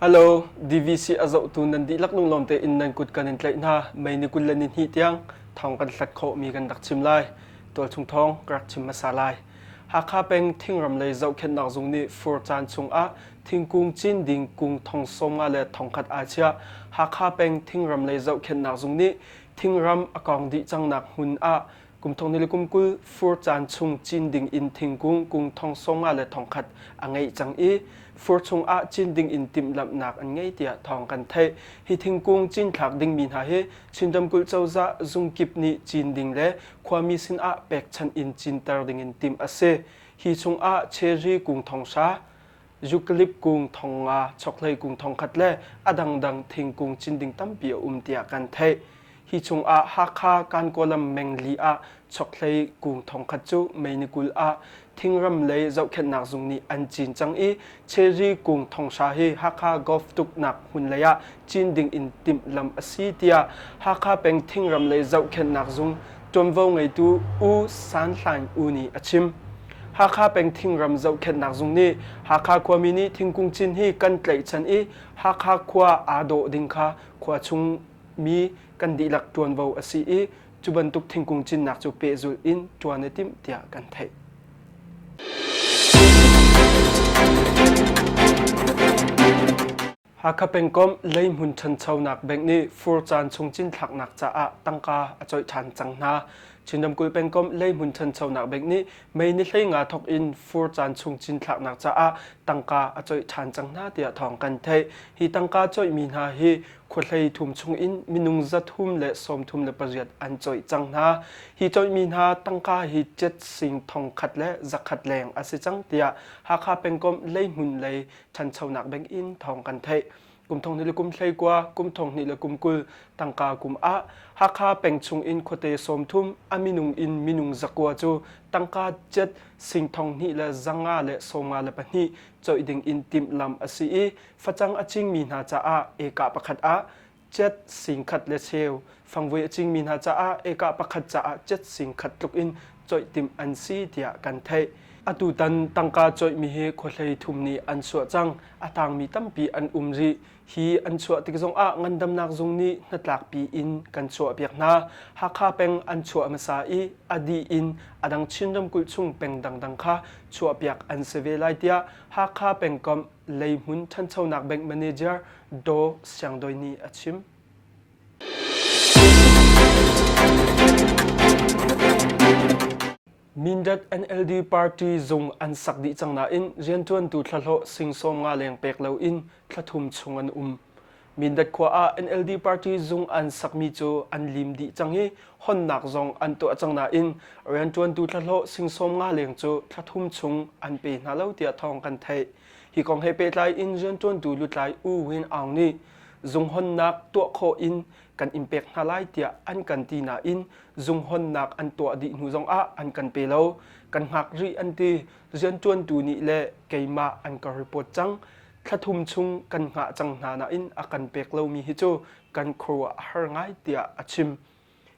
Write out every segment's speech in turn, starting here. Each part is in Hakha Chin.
Hello, DVC a zohtu nan dihlak lunglawm tein nan kut kan in tlaih hna. Mei ni 20 le ni hnih tiang thawng kan hlat khawhmi kan rak chim lai. Tualchung thawng ka rak chim hmasa lai. Hakha peng thingram lei zohkhenhnak zung nih fur caan chungah thingkung cin ding kung thong 50 le thongkhat aa chiah. Hakha peng thingram lei zohkhenhnak zung nih thingram a kawng dih cangnak hmun ah kum thong ni le kum 20 fur caan chung cin ding in thingkung kung thong 50 le thongkhat a ngeih cang i fur chung ah cin ding in timhlamhnak an ngei tiah thawng kan theih. Hi thingkung cinthlak dingmi hna hi Chin ramkulh cozah zung kip nih cin ding le khuami sin ah pekchanh in cinter ding in timh a si. Hi chung ah cherry kung thong hra, eucalypt kung thong nga, chokhlei kung thong khat le a dangdang thingkung cin ding tampi a um tiah kan theih. Hi chung ah Hakha Kankaw mengli ah chokhlei kung thongkhat cu May ni 20 ah thingram lei zohkhenhnak zung nih an cin cang i cherry kung thonghra hi Hakha Golf tuknak hmun lei ah cin ding in timhlamh a si tiah Hakha peng thingram lei zohkhenhnak zung ṭuanvo ngeitu U San Hlaing U nih a chim. Hakha peng thingram zohkhenhnak zung nih Hakha khuami nih thingkung cin hi kan tlaihchan i Hakha khua aa dawh ding kha khua chung mi kan dihlak ṭuanvo a si i cu bantuk thingkung cinnak cu pehzulh in ṭuan i timh tiah kan theih. Hakha pengkomh leihmun ṭhanchonak bank nih fur caan chung cinthlaknak caah tangka a coih ṭhan cang hna. Chin ramkulh pengkomh leihmun ṭhanchonak bank nih May ni 15 thawk in fur caan chung cinthlaknak caah tangka a coih ṭhan cang hna tiah thawng kan theih. Hi tangka coihmi hna hi khuahlei thum chung in minung 338 an coih cang hna. Hi coihmi hna tangka hi jet sing thongkhat le zakhat leng a si cang tiah Hakha pengkomh leihmun lei ṭhanchonak bank in thawng kan theih. Kum thong hnih le kum 19, kum thong hnih le kum 20 tangka kum ah Hakha peng chung in khuate 30 a minung in minung zakua cu tangka jet sing thong hnih le zanga le 54 coih ding in timhlamh a si i facang a cingmi hna caah eka pakhat ah cet sing khat le cheu, fangvoi a cingmi hna caah eka pakhat caah cet sing khat tluk in coih timh an si tiah kan theih. Atutan tangka coihmi hi khuahlei thum nih an chuah cang. A tangmi tampi an um rih. Hi an chuah tik zongah ngandamnak zung nih hnatlakpi in kan chuahpiak hna. Hakha peng an chuah hmasa i a dih in a dang Chin ramkulh chung peng dangdang kha chuahpiak an si ve lai tiah Hakha pengkomh Leihmun ṭhanchonak bank manager Daw Siangdoi nih a chim. Mindat NLD party zung an sak dih cang nain rianṭuantu thlahlawh sing 50 leng pek loin thla thum chung an um. Mindat khua ah NLD party zung an sakmi cu an lim dih cang i honnak zong an tuah cang nain rianṭuantu thlahlawh sing 50 leng cu thla thum chung an pe hna lo tiah thawng kan theih. Hi kong he pehtlai in rianṭuantu lutlai U Win Aung nih zung honnak tuah khawh in kan in pek hna lai tiah an kan ti nain zung honnak an tuah dih hnu zongah an kan pe lo. Kan hngak rih an ti. Rianṭuantu nih le keimah an ka report cang. Thla thum chung kan hngah cang hna nain a kan pek lomi hi cu kan khuaruah a har ngai tiah a chim.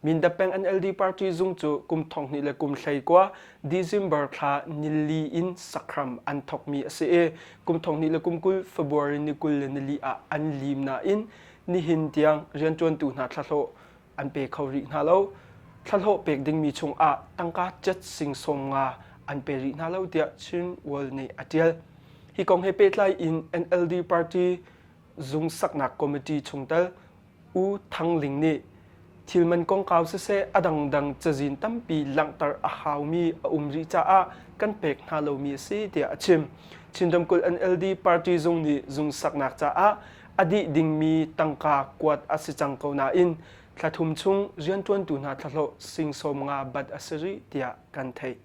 Mindat peng NLD party zung cu kum thong hnih le kum 19 December thla nili in sakhram an thokmi a si i kum thong hnih le kum 20 February ni 24 ah an lim nain nihin tiang rianṭuantu hna thlahlawh an pe kho rih hna lo. Thlahlawh pek dingmi chungah tangka jet sing 50 an pe rih hna lo tiah Chin World nih a ṭial. Hi kong he pehtlai in NLD party zung saknak committee chungtel U Thang Ling nih thilman kongkau siseh a dangdang cazin tampi langhter a haumi a um rih caah kan pek hna lomi a si tiah a chim. Chin ramkulh NLD party zung nih zung saknak caah a dih dingmi tangka kuat a si cang ko nain thla thum chung rianṭuantu hna thlahlawh sing 50 bat a si rih tiah kan theih.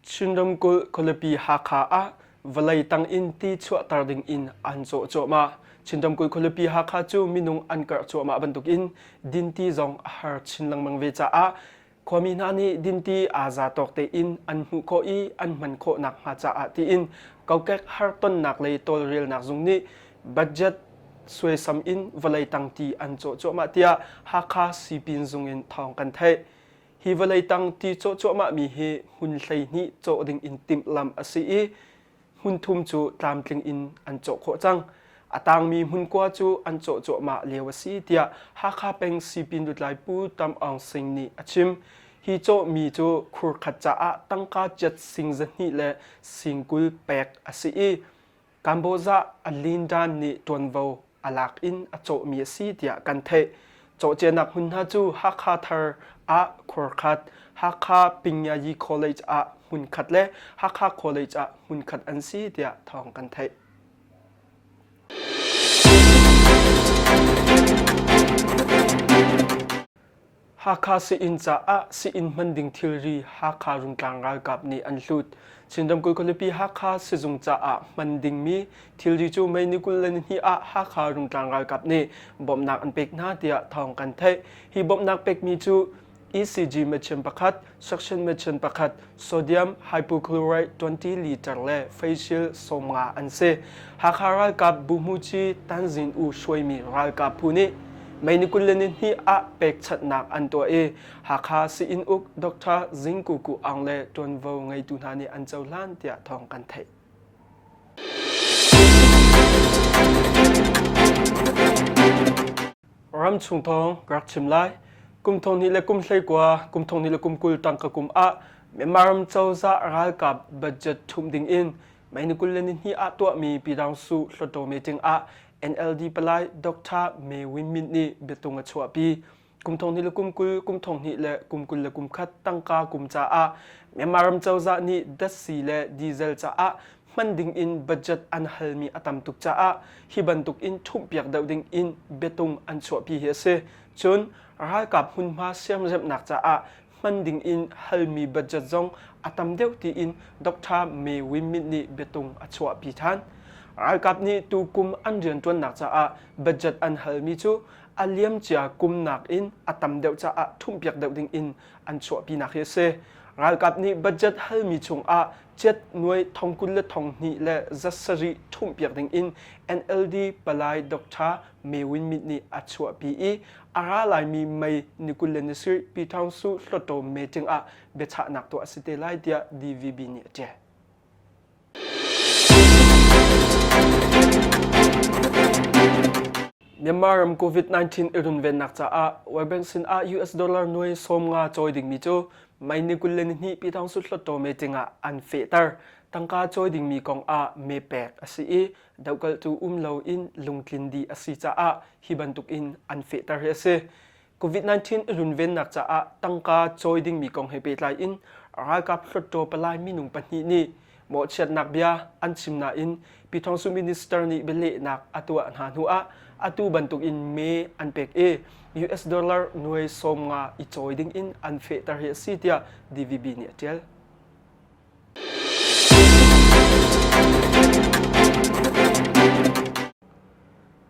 Chin ramkulh khualipi Hakha ah vawlei tang in ti chuahter ding in an cawh cuahmah. Chin ramkulh khualipi Hakha cu minung an karh cuahmah bantukin dinti zong a har chin lengmang ve caah khuami hna nih dinti aa za tawk tein an hmuh khawh i an hman khawh nakhnga caah tiin kokek hartonnak lei tawlrelnak zung nih budget suaisam in vawlei tang ti an cawh cuahmah tiah Hakha Sipin zung in thawng kan theih. Hi vawlei tang ti cawh cuahmahmi hi hmun 12 cawh ding in timhlamh a si i hmun thum cu tlamtling in an cawh khawh cang. A tangmi hmun kua cu an cawh cuahmah lio a si tiah Hakha peng sipin lutlai Pu Tam Aung Sing nih a chim. Hi cawhmi cu khur khat caah tangka ciat sing 200 le sing 20 pek a si i Kamboza Alindan nih ṭuanvo a lak in a cawhmi a si tiah kan theih. Cawhcianak hmun hna cu Hakha Thar ah khur khat, Hakha Pingyayi College ah hmun khat le Hakha College ah hmun khat an si tiah thawng kan theih. Hakha sii-inn caah sii-inn hman ding thilri Hakha Rungtlang ralkap nih an hlut. Chin ramkulh khualipi Hakha sizung caah hman dingmi thilri cu May ni 22 ah Hakha Rungtlang ralkap nih bawmhnak an pek hna tiah thawng kan theih. Hi bawmhnak pekmi cu ECG machine pakhat, suction machine pakhat, sodium hypochlorite 20 liter le facial 50 an si. Hakha ralkap Buhmuci Tanzin U hruaimi ralkap phu nih May ni 22 ah pekchanhnak an tuah i Hakha sii-inn uk Dr. Zing Ku Ku Aung le ṭuanvo ngeitu hna nih an cohlan tiah thawng kan theih. Ramchung thawng ka rak chim lai. Kum thong hnih le kum 19, kum thong hnih le kum 20 tangka kum ah Myanmar ram cozah ralkap budget ṭhumh ding in May ni 22 ah tuahmi Pyidaungsu Hluttaw meeting ah NLD palai Dr. May Win Myint nih biatung a chuahpi. Kum thong hnih le kum 20, kum thong hnih le kum 21 tangka kum caah Myanmar ram cozah nih datsi le diesel caah hman ding in budget an halmi a tam tuk caah hi bantuk in ṭhumhpiak deuh ding in biatung an chuahpi hi a si. Cun ralkap hmunhma siamremhnak caah hman ding in halmi budget zong a tam deuh tiin Dr. May Win Myint nih biatung a chuahpi ṭhan. Ralkap nih tukum an rianṭuannak caah budget an halmi cu a liamcia kum nakin a tam deuh caah ṭhumhpiak deuh ding in an chuahpinak hi a si. Ralkap nih budget halmi chungah chiat nuai thong 20 le thong hnih le za sarih ṭhumhpiak ding in NLD palai Dr. May Win Myint nih a chuahpi i a ra laimi May ni 27 Pyithaungsu Hluttaw meeting ah biachahnak tuah a si te lai tiah DVB nih a ṭial. Myanmar ram COVID-19 i runvennak caah World Bank sin ah US dollar nuai 50 cawi dingmi cu May ni 22 Pyithaungsu Hluttaw meeting ah an fehter. Tangka cawi dingmi kong ah me pek a si i dohkalhtu um loin lungtlin dih a si caah hi bantuk in an fehter hi a si. COVID-19 i runvennak caah tangka cawi dingmi kong he pehtlai in ralkap hluttaw palai minung pahnih nih mawhchiatnak bia an chim nain Pyithawngsu minister nih bialehnak a tuah hna hnu ah atu bantuk in me an pek i US dollar nuai 50 i cawi ding in an fehter hi a si tiah DVB nih a ṭial.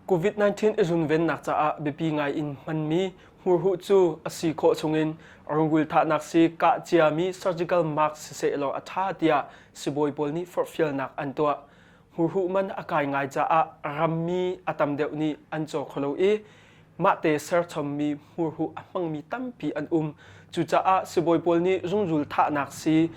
COVID-19 i runvennak caah biapi ngai in hmanmi hmurhuh cu a si khawh chungin rungrul thahnak sii kah ciami surgical mask siseh law a ṭha tiah sibawi pawl nih forhfialnak an tuah. Hmurhuh man a kai ngai caah rammi a tam deuh nih an caw kho lo i mahte serchommi hmurhuh a hmangmi tampi an um. Cucaah sibawi pawl nih rungrul thahnak sii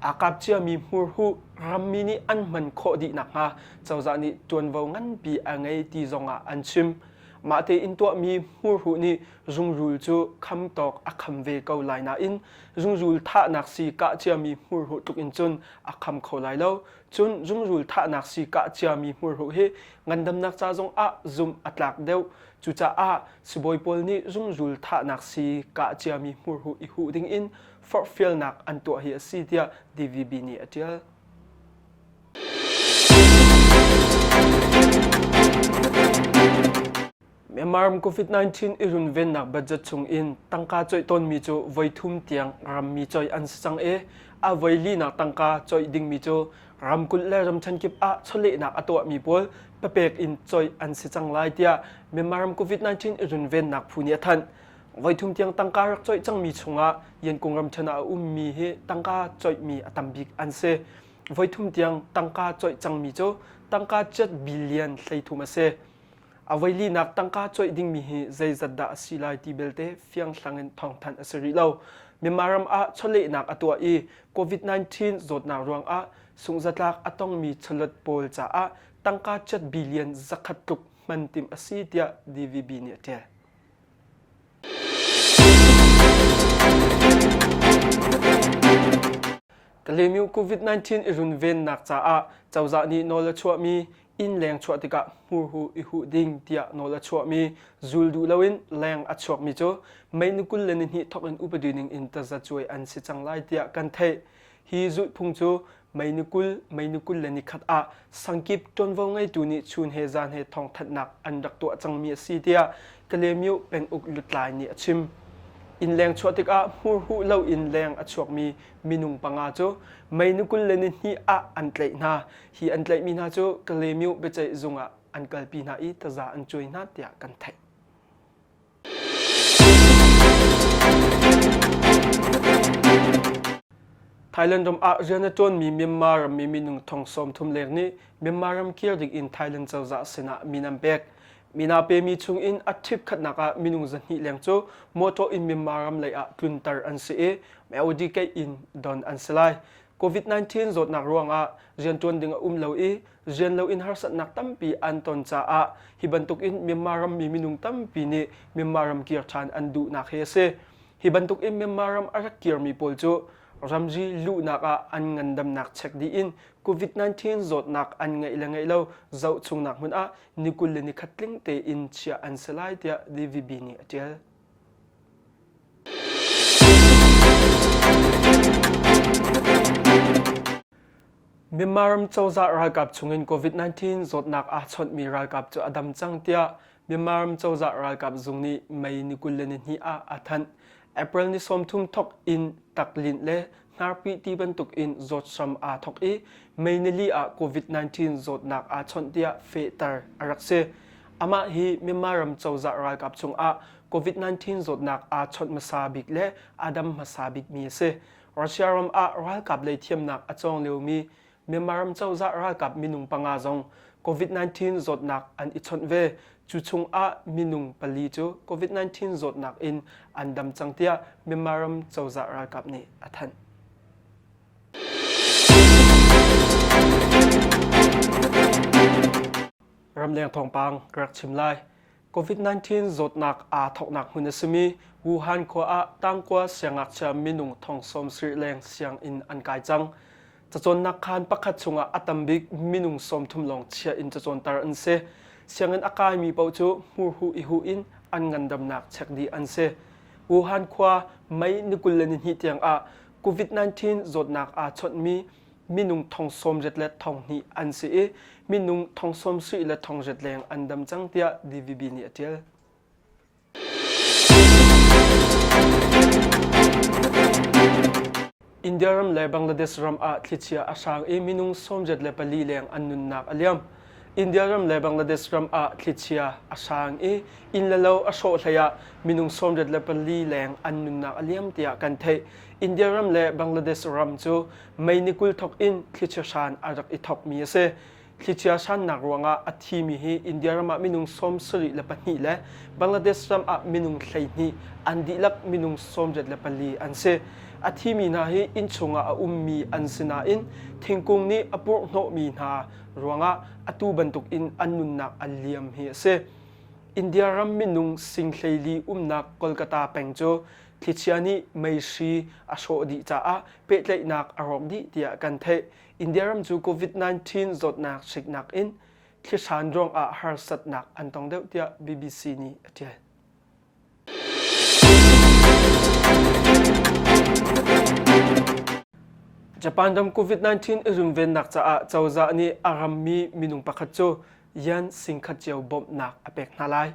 aa kap ciami hmurhuh rammi nih an hman khawh dih nakhnga cozah nih ṭuanvo nganpi a ngei ti zongah an chim. Mah tein tuahmi hmurhuh nih rungrul cu kham tawk a kham ve ko lai nain rungrul thahnak sii kah ciami hmurhuh tluk in cun a kham kho lai lo. Cun rungrul thahnak sii kah ciami hmurhuh hi ngandamnak ca zongah zumh a tlak deuh. Cucaah sibawi pawl nih rungrul thahnak sii kah ciami hmurhuh i huh dingin forhfialnak an tuah hi a si tiah DVB nih a ṭial. Myanmar ram COVID-19 i runvennak budget chung in tangka coih tawnmi cu voi thum tiang rammi coih an si cang i a voi linak tangka coih dingmi cu ramkulh le ramṭhen kip ah chawlehnak a tuahmi pawl papek in coih an si cang lai tiah Myanmar ram COVID-19 i runvennak phu nih a thanh. Voi thum tiang tangka rak coih cangmi chungah Yankung ramṭhen ah a ummi hi tangka coihmi a tam bik an si. Voi thum tiang tangka coih cangmi cu tangka chiat billion 13 a si. A voi linak tangka coih dingmi hi zeizat dah a si lai ti belte fianghlang in thawngthanh a si rih lo. Myanmar ram ah chawlehnak a tuah i COVID-19 zawtnak ruangah sunghzatlak a tongmi chawlet pawl caah tangka cat billion zakhat tluk hman timh a si tiah DVB nih a ṭial. Kalaymyo COVID-19 i runvennak caah cozah nih nawl a chuahmi inn leng chuah tikah hmurhu i huh ding tiah nawl a chuahmi zul duh loin leng a chuakmi cu May ni 22 thawk in upadi ning in tazacuai an si cang lai tiah kan theih. Hi zulhphung cu May ni 20, May ni 21 ah sangkip ṭuanvo ngeitu nih chun he zan he thawngthanhnak an rak tuah cangmi a si tiah Kalaymyo penguk lutlai nih a chim. Inn leng chuah tikah hmurhuh loin leng a chuakmi minung panga cu May ni 22 ah an tlaih hna. Hi an tlaihmi hna cu Kalaymyo biaceih zung ah an kalpi hna i taza an cuai hna tiah kan theih. Thailand ram ah rian a ṭuanmi Myanmar rammi minung thong 30 leng nih Myanmar ram kir ding in Thailand cozah sinah min an pek. Min aa pemi chung in a ṭhip khatnak ah minung 200 leng cu motor in Myanmar ram lei ah tlunter an si i MOD keih in don an si lai. COVID-19 zawtnak ruangah rianṭuan ding a um lo i rian loin harsatnak tampi an ton caah hi bantukin Myanmar rammi minung tampi nih Myanmar ram kir ṭhan an duhnak hi a si. Hi bantukin Myanmar ram a rak kirmi pawl cu ramri luhnak ah an ngandamnak check dih in COVID-19 zawtnak an ngeih le ngeih lo zohchungnak hmun ah ni 21 tling tein chiah an si lai tiah DVB nih a ṭial. Myanmar ram cozah ralkap chungin COVID-19 zawtnak aa chawnhmi ralkap cu a dam cang tiah Myanmar ram cozah ralkap zung nih May ni 22 ah a thanh. April ni 30 thok in taklinh le hnarpih ti bantuk in zawt hram aa thok i May nili ah COVID-19 zawtnak aa chawnh tiah fehter a rak si. Amah hi Myanmar ram cozah ralkap chungah COVID-19 zawtnak aa chawnh hmasa bik le a dam hmasa bikmi a si. Russia ram ah ralkap lei thiamnak a cawng liomi Myanmar ram cozah ralkap minung panga zong COVID-19 zawtnak an i chawnh ve. Cu chung ah minung pali cu COVID-19 zawtnak in an dam cang tiah Myanmar ram cozah ralkap nih a thanh. Ramleng thawngpang ka rak chim lai. COVID-19 zawtnak aa thawknak hmun a simi Wuhan khua ah tangkua siangngakchia minung thong 70 leng sianginn an kai cang. Cacawnnak khaan pakhat chungah a tam bik minung 30 lawng chia in cacawnter an si. Sianginn a kaimi paoh cu hmurhuh i huh in an ngandamnak check dih an si. Wuhan khua May ni 22 tiang ah COVID-19 zawtnak aa chawnhmi minung thong sawmriat le thong hnih an si i minung thong sawmsarih le thong riat leng an dam cang tiah DVB nih a ṭial. India ram le Bangladesh ram ah thlichia a hrang i minung 74 leng an nunnak a liam. India ram le Bangladesh ram ah thlichia a hrang i inn le lo a hrawh hlei ah minung 74 leng an nunnak a liam tiah kan theih. India ram le Bangladesh ram cu May ni 20 thok in thlichia hran a rak i thokmi a si. Thlichia hrannak ruangah a thimi hi India ram ah minung 74 le Bangladesh ram ah minung 12 an dihlak minung 84 an si. A thimi hna hi innchung ah a ummi an si nain thingkung nih a purhhnawhmi hna ruangah atu bantuk in an nunnak a liam hi a si. India ram minung sing hleili umnak Kolkata peng cu thlichia nih meihri a hrawh dih caah pehtlaihnak a rawk dih tiah kan theih. India ram cu COVID-19 zawtnak hriknak in thlihran ruangah harsatnak an tong deuh tiah BBC nih a ṭial. Japan ram COVID-19 i runvennak caah cozah nih a rammi minung pakhat cu yen singkhat cio bawmhnak a pek hna lai.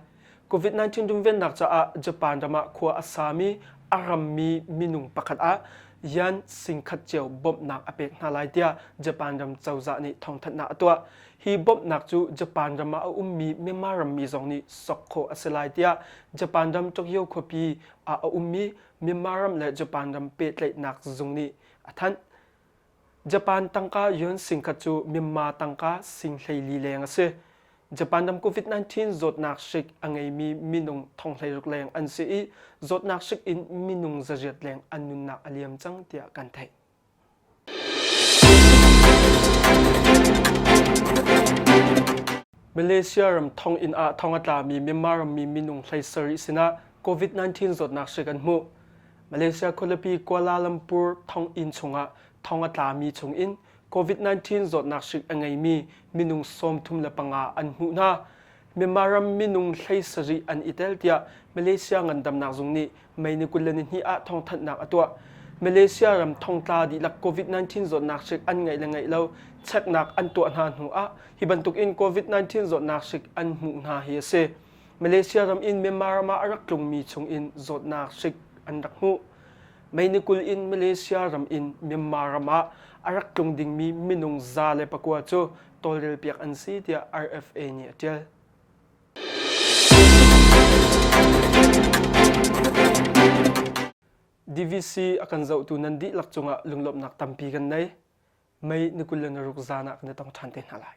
COVID-19 runvennak caah Japan ram ah khua a sami a rammi minung pakhat ah yen singkhat cio bawmhnak a pek hna lai tiah Japan ram cozah nih thawngthanhnak a tuah. Hi bawmhnak cu Japan ram ah a ummi Myanmar rammi zong nih sok khawh a si lai tiah Japan ram Tokyo khuapi ah a ummi Myanmar ram le Japan ram pehtlaihnak zung nih a thanh. Japan tangka yuan singkhat cu Myanmar tangka sing 14 leng a si. Japan ram COVID-19 zawtnak hrik a ngeimi minung 16,000 leng an si i zawtnak hrik in minung 800 leng an nunnak a liam cang tiah kan theih. Malaysia ram thonginn ah thong a tlami Myanmar rammi minung 17 sinah COVID-19 zawtnak hrik an hmuh. Malaysia khualipi Kuala Lumpur thonginn chungah thong a tlami chungin COVID-19 zawtnak hrik a ngeimi minung 35 an hmuh hna. Myanmar ram minung 17 an i tel tiah Malaysia ngandamnak zung nih May ni 22 ah thawngthanhnak a tuah. Malaysia ram thongtla dihlak COVID-19 zawtnak hrik an ngeih le ngeih lo cheknak an tuah hna hnu ah hi bantuk in COVID-19 zawtnak hrik an hmuh hna hi a si. Malaysia ram in Myanmar ram ah a rak tlungmi chung in zawtnak hrik an rak hmuh. May ni 20 in Malaysia ram in Myanmar ram ah a rak tlung dingmi minung 109 cu tawlrelpiak an si tiah RFA nih a ṭial. DVC a kan zohtu nan dihlak cungah lunglawmhnak tampi kan nei. May ni 26 zan ah kan i tong ṭhan te hna lai.